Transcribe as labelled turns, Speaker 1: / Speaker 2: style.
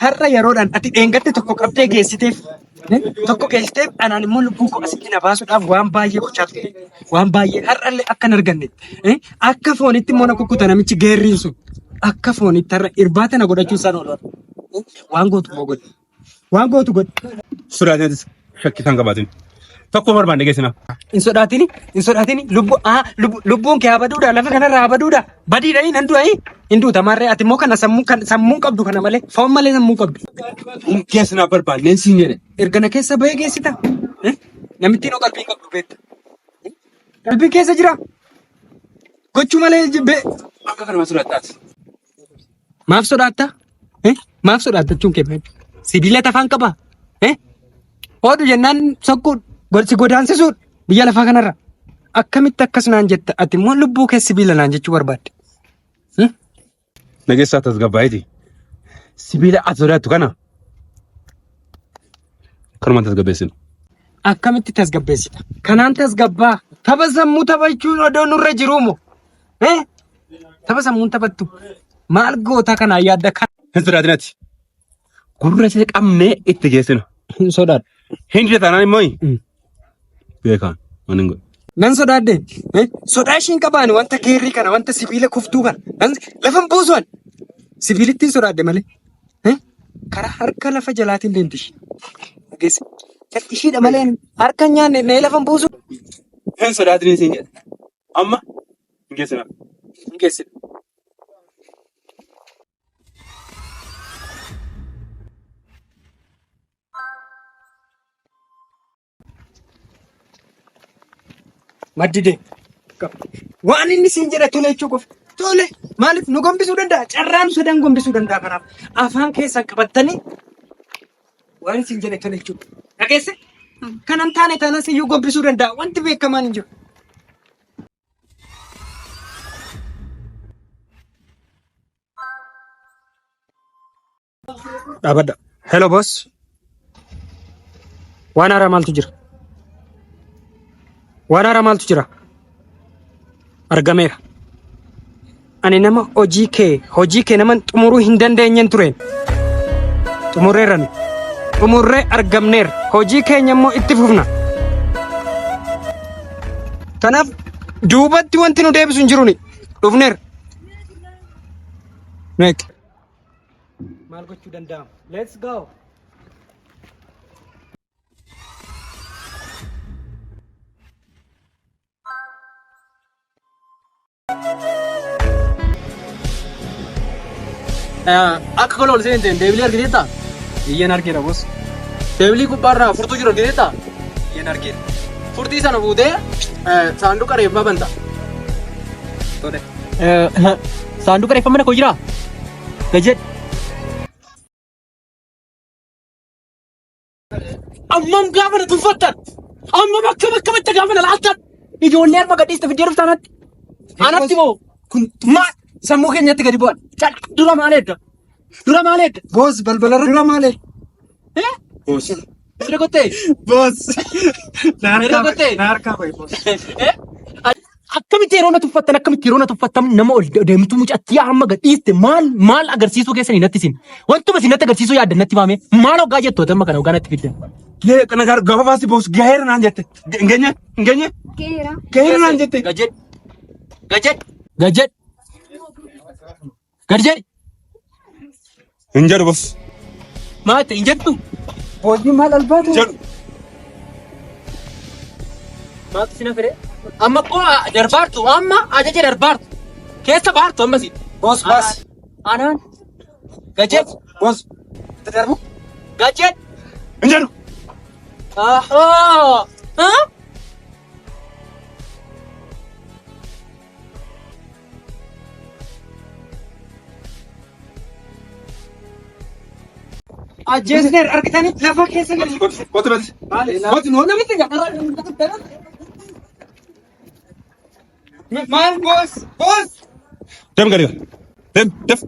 Speaker 1: Har'a yeroodhaan ati dheengadde tokko qabdee geessiteef tokko geessiteef anaan immoo lubbuu koo asitti na baasuudhaaf waan baay'ee gochaa turte. Waan baay'ee har'allee akka hin argannetti. Akka foonitti immoo na kukkuta namichi geerriin sun. Akka foonitti har'a irbaata na godhachuu isaan oolu. Waan gootu immoo godhi. Waan gootu godhi.
Speaker 2: Sodaatin shakkii kan qabaatin. Tokko barbaanne geessina.
Speaker 1: Hin sodaatini, hin sodaatini. Lubbu, ah, lubbu, lubbuun kee haa baduudha, lafa kanarra haa baduudha. Badiidha, nan du'a, hin duuta maarree. Ati immoo kana sammuu kan sammuu qabdu kana malee, foon malee sammuu qabdu.
Speaker 2: Hin geessina barbaanneen siin jedhe.
Speaker 1: Erga na keessa bahee geessita. Eh? Namittiin hoo qalbii hin qabdu beekta. Qalbiin keessa jira. Gochuu malee jibbee.
Speaker 2: Akka kanuma sodaattaati.
Speaker 1: Maaf sodaatta? Eh? Maaf sodaatta jechuun kee maal? Sibiila tafaan qaba. Eh? Hodhu jennaan sokkuun si godaansisuun biyya lafaa kanarra. Akkamitti akkas naan jetta? Ati immoo lubbuu kee sibiila naan jechuu barbaadde. Hmm?
Speaker 2: Nageessaa tasgabbaa'eeti. Sibiila ati sodaattu kana kanumaan tasgabbeessina.
Speaker 1: Akkamitti tasgabbeessita? Kanaan tasgabbaa. Tapha sammuu taphachuun odoo nurra jiruumo. Eh? Tapha sammuun taphattu. Maal goota kanaa yaadda kan
Speaker 2: Hin sodaatin ati. Gurra ishee qabnee itti geessina.
Speaker 1: hin sodaadhu.
Speaker 2: Hin dida taanaan immoo
Speaker 1: Mm.
Speaker 2: beekaan waan hin godhu.
Speaker 1: Nan sodaadhe. Eh? Sodaa ishiin qabaani wanta geerrii kana wanta sibiila kuftuu kana. Nan lafan buusuan. Sibiilittiin sodaadhe malee. Eh? Karaa harka lafa jalaatiin deemti ishiin. Dhageesse. Ishiidha malee harka hin nyaanne nee lafan buusu.
Speaker 2: Hin sodaatin isiin jedhe. Amma hin geessina.
Speaker 1: Hin geessina. Maddi deem. Waan inni siin jedhe tole jechuu qofa. Tole maaliif nu gombisuu danda'a? Carraan sadan gombisuu danda'a kanaaf. Afaan keessan qabattanii waan isin jedhe tole jechuudha. Dhageesse? Kanan taane taanas iyyuu gombisuu danda'a. Wanti beekamaan hin jiru. Dhaabadha. Hello boss. Waan haaraa maaltu jira? Waan haaraa maaltu jira? Argameera. Ani nama hojii kee hojii kee nama xumuruu hin dandeenyen tureen. Xumurreerra nu. Xumurree argamneerra. Hojii keenya immoo itti fufna. Kanaaf duubatti wanti nu deebisu hin jiru ni. Dhufneerra. Meeqa? Maal gochuu danda'ama? Let's go.
Speaker 3: Akka kola ol seenteen deebilee argiteettaa?
Speaker 1: Iyyan argeera boss.
Speaker 3: Deebilii gubbaarraa furtuu jiru argiteettaa?
Speaker 1: Iyyan argeera.
Speaker 3: Furtii sana fuutee saanduqa reeffaa banta.
Speaker 1: Tole.
Speaker 3: Saanduqa reeffaa mana koo jiraa? Gajedh. Ammam gaafa na tuffattan! Ammam akkam akkamitti gaafa na laaltan! Ijoollee harma gadhiiste fiddee dhufta anatti. Anatti moo?
Speaker 1: Kun
Speaker 3: Maal? Sammuu keenyatti gadi bu'an. Cal dura maal eedda? Dura maal eedda?
Speaker 1: Boss balbalarra dura maal eedda?
Speaker 3: Eh?
Speaker 2: Boss.
Speaker 3: Dura kottee?
Speaker 1: Boss.
Speaker 3: Dura kottee?
Speaker 1: Na harkaa bahi boss.
Speaker 3: Eh? Akkamitti yeroo na tuffattan akkamitti yeroo na tuffattan nama ol deemtu mucattii harma gadhiiste maal maal agarsiisuu keessanii natti isin wantuma isin natti agarsiisuu yaaddan natti maame maal hoggaa jettu ati amma kana hoggaa natti fiddan.
Speaker 2: Gahee kana gaafa baasi boss gaheera naan jette. Hin geenye hin geenye
Speaker 4: Geera.
Speaker 2: gaheera naan jette.
Speaker 3: Gajed gajed gajed gad jedhi
Speaker 2: Hin jedhu boss.
Speaker 3: maal hin jettu
Speaker 1: Boosni maal albaatu?
Speaker 2: Jedhu.
Speaker 3: maaltu si nafire amma koo darbaartu amma ajaja darbaartu keessa baartu amma si
Speaker 1: Boss baas.
Speaker 3: anaan gajed
Speaker 1: Boss. Itti darbu.
Speaker 3: gajed
Speaker 2: Hin jedhu.
Speaker 3: ahoo haa
Speaker 1: Ajjeesneer argitanii lafa keessa gadi.
Speaker 2: Kottu bati.
Speaker 1: Kottu noo namitti gadi. Maal boos boos.
Speaker 2: Deem gadi. Deem def.